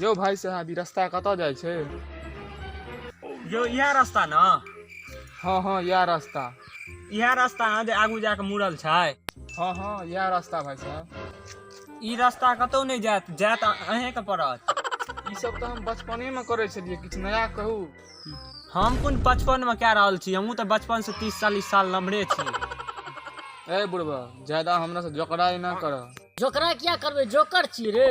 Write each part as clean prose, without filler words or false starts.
यौ भाई साहब, ई रास्ता कतऽ जाइ छै? यौ, इएह रास्ता ने? हँ हँ, इएह रास्ता। इएह रास्ता ने जे आगू जाके मुड़ल छै? हँ हँ, इएह रास्ता भाई साहब। ई रास्ता कतौ नहि जायत, जायत अहेंके पड़त। ई सब तऽ हम बचपने मे करै छलियै, किछु नया कहू। हम कोन 55 मे कए रहल छी? हमहूँ तऽ बचपन से 30-40 साल नम्हरे छी। ए बुढ़बा, ज्यादा हमरा से जोकराइ ना कर। जोकरा किया करबै? जोकर छी रे?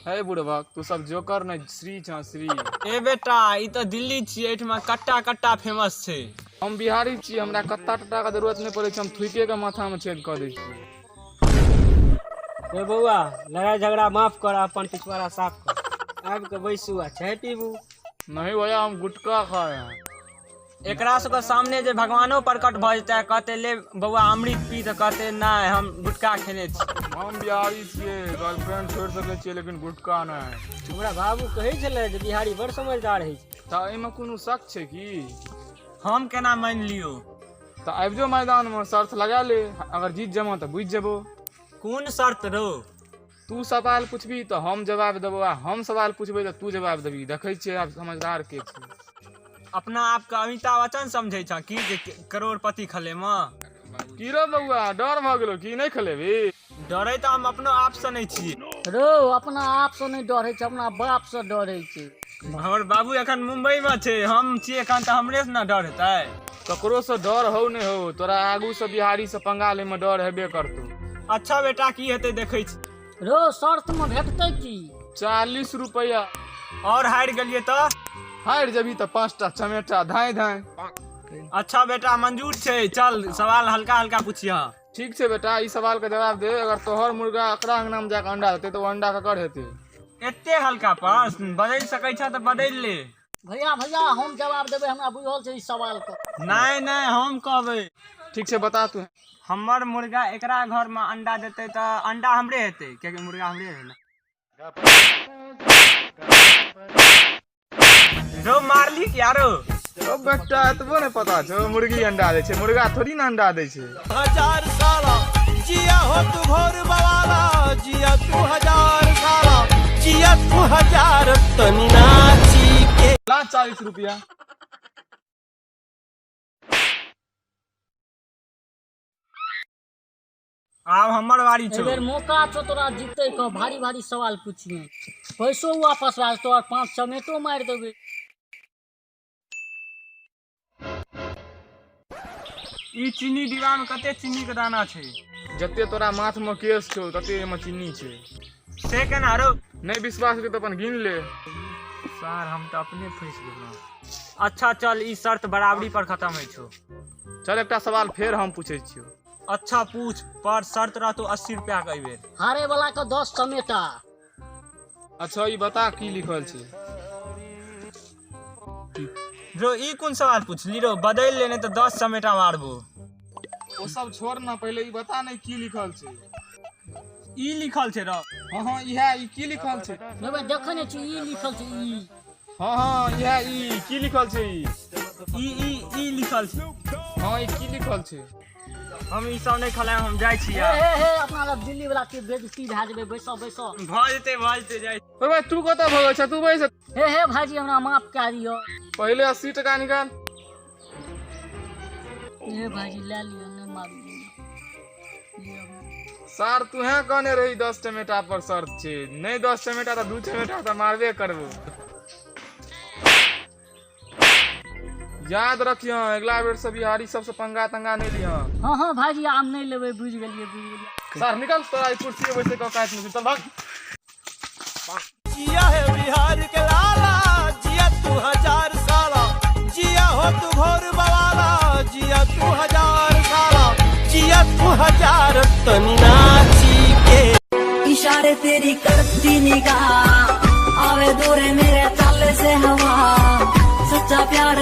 हे बुढ़बा, तू सब जोकर नहि, श्री छह, श्री। ए बेटा, ई तऽ दिल्ली छियै, एहिठमा कट्टा कट्टा फेमस छै। हम बिहारी छी, हमरा कत्ता टट्टा के जरूरत नहि पड़ै छै, हम थुके के माथा मे छेद कऽ दै छियै। रे बौआ, लड़ाइ झगड़ा माफ कर, अपन पिछवाड़ा साफ कर। आबि कऽ बैसू आ चाय पीबू। नहीं भैया, हम गुटखा खाए हैं। एकरा सबके सामने जे भगवानो प्रकट भऽ जेतै, कहते ले बौआ अमृत पी, तऽ कहते नहि, हम गुटखा खेने छी। हम बिहारी छियै, गर्लफ्रेंड छोड़ि सकै छियै लेकिन गुटखा नहि। हमरा बाबू कहै छलै जे बिहारी बड़ समझदार होइ छै। तऽ एहिमे कोनो शक छै की? हम केना मानि लियौ? तऽ आबि जो मैदानमे, शर्त लगा ले, अगर जीत जेबह तऽ बुझि जेबो। कोन शर्त रौ? तू सवाल पूछबी तऽ हम जवाब देबो आ हम सवाल पूछबै तऽ तू जवाब देबी। देखै छियै आब समझदार के छै। अपना आपके अमिताभ बच्चन समझै छह की जे करोड़पति खलेमे? की रो बौआ, डर भऽ गेलो की? नहि खेलेबी? डरै तऽ हम अपनो आपसँ नहि छी। रौ, अपना आपसँ नहि डरै छै, अपना बापसँ डरै छै। हमर बाबू एखन मुम्बई मे छै, हम छी एखन तऽ हमरे से ने डर हेतै। ककरो से डर हौ नहि हौ, तोरा आगू से बिहारी से पंगा लै मे डर हेबे करतौ। अच्छा बेटा, की हेतै देखै छी। रौ, शर्तमे भेटतै की? 40 रुपैआ। और हारि गेलियै तऽ? हारि जेबही तऽ 5टा चमेटा धाँइ धाँइ। अच्छा बेटा, मंजूर छै। चल, सवाल हल्का हल्का पूछिह। ठीक छै बेटा, ई सवाल के जवाब दे, अगर तोहर मुर्गा एकरा अंगना मे जाके अंडा देतै तऽ ओ अंडा ककर हेतै? एते हल्का प्रश्न? बदलि सकै छह तऽ बदलि ले। भैया भैया, हम जवाब देबै, हमरा बुझल छै ई सवालके। नहि नहि, हम कहबै। ठीक छै, बता तू। हमर मुर्गा एकरा घर मे अंडा देतै तऽ अंडा हमरे हेतै, कियाकि मुर्गा हमरे रहै ने। रौ, मारली कि यारो? ओ बेटा, एतबो नहि पता छौ? मुर्गी अंडा दै छै, मुर्गा थोड़ी ने अंडा दै छै। हजार साला जिया हो तू भोर बवाला, जिया तू हजार साला, जिया तू हजार, तनी नाची के। ला 40 रुपया। आब हमर बारी छौ। एहिबेर मौका छौ तोरा जीतै के, भारी भारी सवाल पूछिहे, पैसो वापस भए जेतौ और 5 चमेटो मारि देबै। ई चीनी डिब्बा मे कते चीनी के दाना छै? जते तोरा माथ मे केश छौ तते एहिमे चीनी छै। से केना रौ? नहि विश्वास हेतौ तऽ अपन गिन ले। सर, हम तऽ अपने फँसि गेलहुँ। अच्छा चल, ई शर्त बराबरी पर खत्म होइ छौ। चल, एकटा सवाल फेर हम पूछै छियौ। अच्छा पूछ, पर शर्त रहतौ 80 रुपया के एहिबेर। हारे वाला के 10 चमेटा। अच्छा, ई बता की लिखल छै? रो, ई कोन सवाल पूछली रो? बदलि ले, नहि तऽ 10 चमेटा मारबो। ओ सब छोड़ ना, पहिले ई बता नहि की लिखल छै। ई लिखल छै रो। हँ हँ, इएह। ई की लिखल छै? नहि भाइ, देखै नहि छी, ई लिखल छै ई। हँ हँ, इएह। ई की लिखल छै? ई ई ई ई लिखल छै। हँ, ई की लिखल छै? हम ई सब नहि खेलायब, हम जाइ छी। हे आब हे हे, अपना लग दिल्ली वाला के बेइज्जती भए जेबै। बैसो बैसो। भऽ जेतै, भऽ जेतै, जाइ। ओ भाई, तू कतऽ भगै छ? तू बैस। हे हे भाईजी, हमरा माफ कए दियौ। पहिले 80 टका निकाल। हे भाईजी, लए लिअ, नहि मारू, लिअ। सार, तूहे कहने रही 10 टमेटा पर शर्त छै। नहि 10 टमेटा तऽ 2 टमेटा तऽ मारबे करबो। याद रखियह, अगिला बेर से बिहारी सबसे पंगा तंगा नहि लिहऽ। हँ हँ भाईजी, आब नहि लेबै, बुझि गेलियै, बुझि गेलियै। सार, निकल, तोरा ई कुर्सी बैसे के औकात नहि छै, चल भाग। जिया है बिहार के लाला, जिया तू हजार साला, जिया हो तू भोर बवाला, जिया तू हजार साला, जिया तू हजार, तनी नाची के। इशारे तेरी करती निगाह, आवे दूरे मेरे चाले से हवा, सच्चा प्यार।